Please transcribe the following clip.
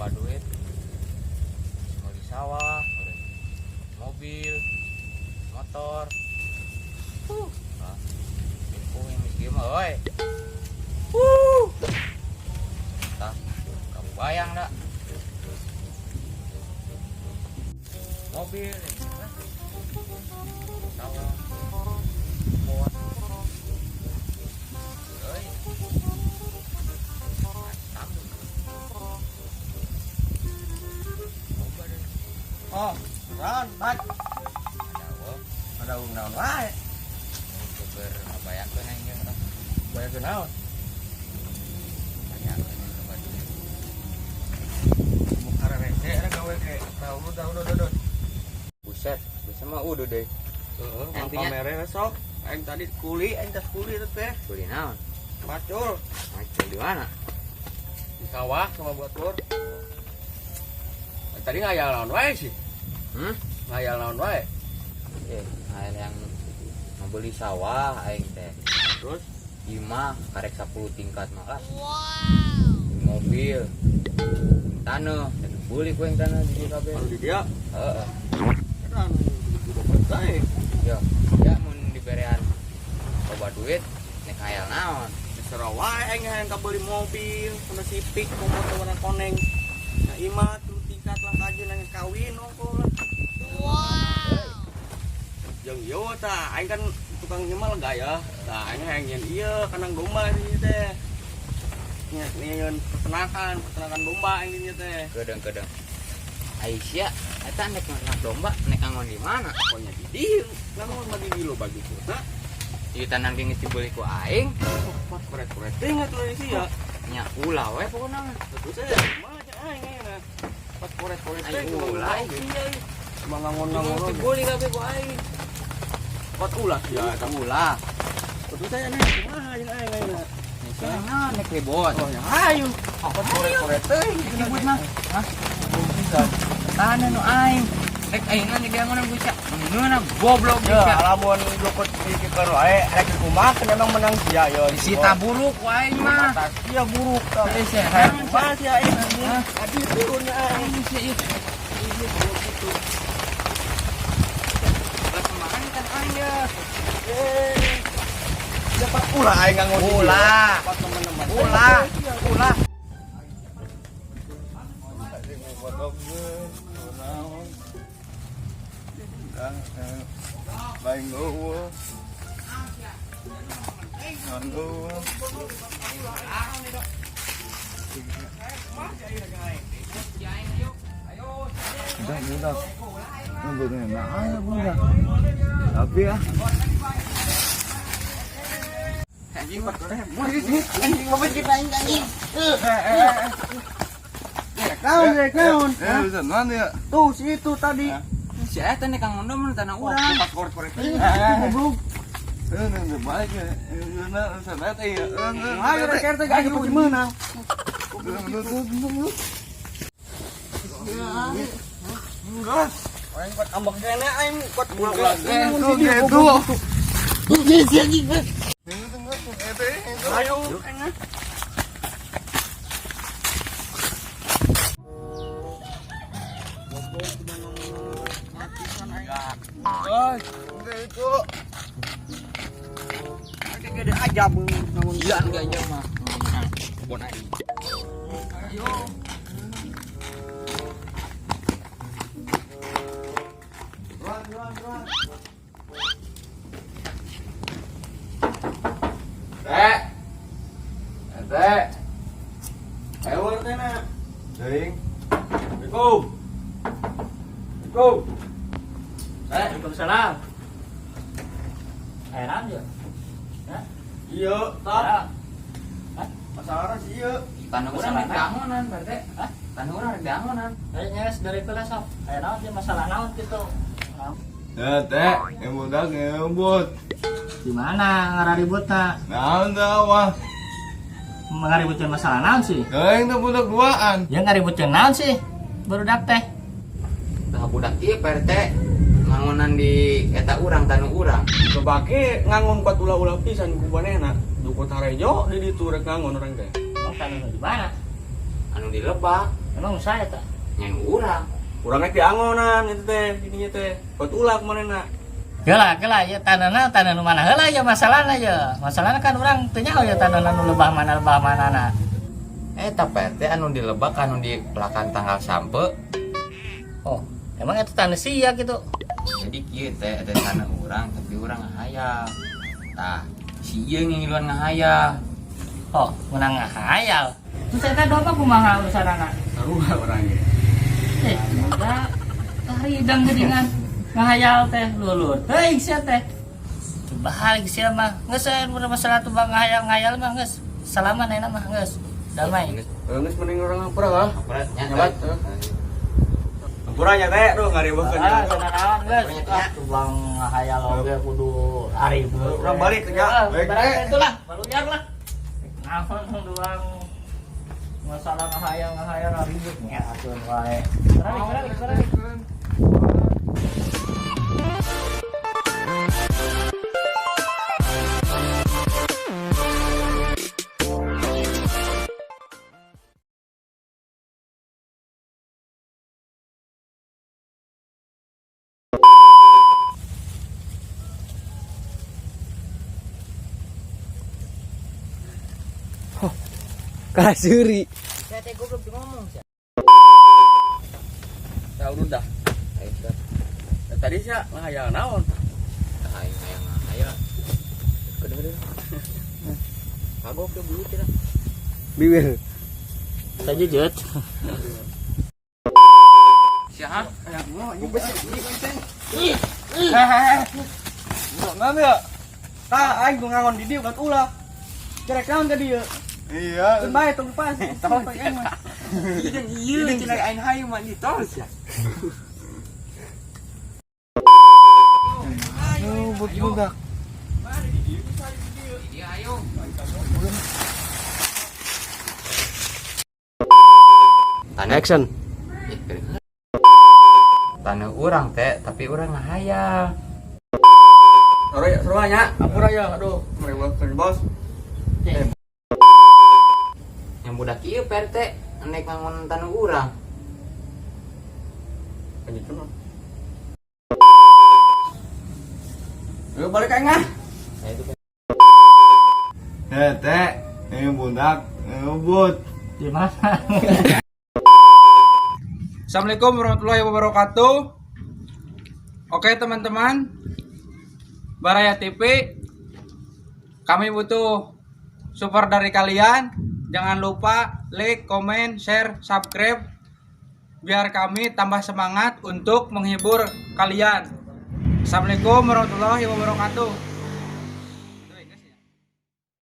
Loba duit. Meuli sawah, mobil, motor. Ah, yang miskin mah euy. Tah, kamu bayang dak. Mobil, sawah, kebon. Euy. Mantap. Loba deh. Oh, ron, bat. Ada weh. Ada naon wae. Keur ngabayangkeun aing ge tah. Bayarkeun naon? Bayangkeun loba duit. Mun karerese era gawe ge. Tahu udah udah udah. Buset, bisa mah udah deh. Heeh, Yang punya- kamere sok. Aing tadi kuli, aing tas kuli itu teh. Beli naon? Macul Macul di mana? di sawah sama batur. Tadi ngayal naon wae sih? Hmm? Ngayal naon wae? Eh, aing yang mau beli sawah aing teh. Terus Imah karek 10 tingkat mah lah. Mobil. Tanah, beli ku yang tanah di kabeh. anu di dia Heeh. kan anu di bapak teh. Ya, ya mun diberean loba duit nek hayal naon. Disera wae aing hayang kabeli mobil, Honda Civic, motor warna koneng. Nah, imah tuh tingkat lah kaji nang kawin ongko lah. Wow. Jeung ieu tah, aing kan tukang nyemal gaya. Tah aing hayang nyeun ieu kandang domba di teh. Nyeun peternakan, peternakan domba aing di dieu teh. Kedeng-kedeng. Aisyah, eta nek ternak domba nek ngangon di mana? Pokoknya di dieu, namun mah di dieu loba gitu. Nah, Di tanah ge geus dibeli ku aing, pot koret-koret teh atuh di sia. Nya ulah we pokona mah. Terus saya kumaha cek aing ayeuna. Pot koret-koret teh Aing ulah. Iya. Cuma ngangon-ngangon. Geus dibeli kabeh ku aing. Pot ulah sia eta. Ulah. Terus saya nih kumaha jeung aing ayeuna. Nah, nek ribut. Oh ya ayo. Pot koret-koret teh Ribut mah. Hah? Tanah nu aing. Rek aing mah diangonan ku sia. Ngeunah goblok Ya, sia. lamun jukut dikikeun wae rek kumaha memang menang sia yo. Disita buruk ku aing mah. Mata sia buruk tah. Eh, sia. Kumaha sia aing anjing. Hah? Adi turunnya aing. Aing sia ieu. Ini goblok gitu. Lah kemarin kan aing ya. Eh. Dapat ulah aing ngangon di dieu. Ulah. Dapat teman-teman. Ulah. Ulah. Lain eueuh. Ngan eueuh. Udah, udah. Udah, ayo, udah. Tapi ya. Anjing anjing mau kita anjing anjing. Naon, rek naon? Eh, bisa naon ya? Tuh si itu tadi. Si eta nek kang ngondo mun tanah urang. Pas koret-koret teh. Goblok. Eh, nih balik ya. Eh, sana teh ya. Ayo rek RT aing pasti menang. Enggak. Aing kuat ambek kene aing kuat ulah. Gitu. Ayo aing. Ah, itu. Gede aja bangun. Iya gajah mah. Kebon aing. Ayo. Ruan, ruan, ruan. Teh. Teh. Ayo teh na. Ding. Assalamualaikum. Assalamualaikum. Eh, Waalaikumsalam. Heran ya? Hah? Iya, Ya. tah. Masalah sih iya. Tanah urang rek diangonan berarti. Hah? Tanah urang rek diangonan. Kayaknya dari itu lah sob. Kayak naon sih masalah naon gitu. Ya, teh, yang budak ngebut. Di mana ngaraributna? Naon dah mah. Ngaributkeun masalah naon sih? Yang teh budak duaan. Ya ngaributkeun naon sih? Barudak teh. Tah budak ieu Pak RT ngangonan di eta urang tanah urang. Kebake ngangon kuat ulah-ulah pisan ku manehna. Dukut harejo di ditu rek ngangon urang teh. Emang tanah di mana? Anu di lebak. Emang saya tah? Nya urang. Urang rek diangonan itu teh, ininya teh. Buat ulah kemana? Heula, heula ya tanahna tanah nu mana heula ya masalahna ya. Masalahna kan urang teu nyaho ya tanahna nu lebah mana na. Eta Pak RT anu di lebak anu di pelakan tanggal sampe. Oh, emang itu tanah sia gitu. Jadi kieu teh eta tanah urang tapi urang ngahayal. Tah, si ieu ngiluan ngahayal. Oh, menang ngahayal. Terus eta domba kumaha urusanana? Sarua urang ge. Eh, udah taridang geuningan ngahayal teh lulur. Teuing sia teh. Balik sia mah. Geus aya masalah tuh bang ngahayal-ngahayal mah geus. Salaman ayeuna mah geus. Damai. Geus mending urang hampura lah. Hampura nya. Nyabat. Hampura nya teh, aduh ngariweuhkeun. Ah, naon geus. Ah, tuh bang ngahayal oge kudu aribut. Urang balik nya. Baik, itulah, baluyar lah. Naon doang masalah ngahayal-ngahayal ribut nya atuh wae. Balik, balik, balik. Kasuri. Saya teh goblok ngomong sia. Ya udah. Ayo, siap. Ya, tadi sia ngahayal naon? Aing hayang ngahayal. Kedeung. Kagok ke bulu tidak. Bibir. Saja jut. Siapa? Naon ya? Tah aing ngangon di dieu kan ulah. Cerek naon tadi ya? Iya. Keun bae tong pas. Tong aing mah. Iya, iya, cenah aing hayu mah ditos ya. Aduh, budak. Iya, ayo. Tanah Action. Tanah urang teh, tapi urang ngahayal. Sarua nya, hampura ya, aduh, ngariweuhkeun bos. Yang budak ieu Pak RT, nek ngangon tanah urang. Lanjut mah. Ayo balik aing ah. Nah, itu Pak. Eh, teh, ini budak, ngebut. Di mana? Assalamualaikum warahmatullahi wabarakatuh. Oke teman-teman, Baraya TV, kami butuh support dari kalian. Jangan lupa like, comment, share, subscribe, biar kami tambah semangat untuk menghibur kalian. Assalamualaikum warahmatullahi wabarakatuh.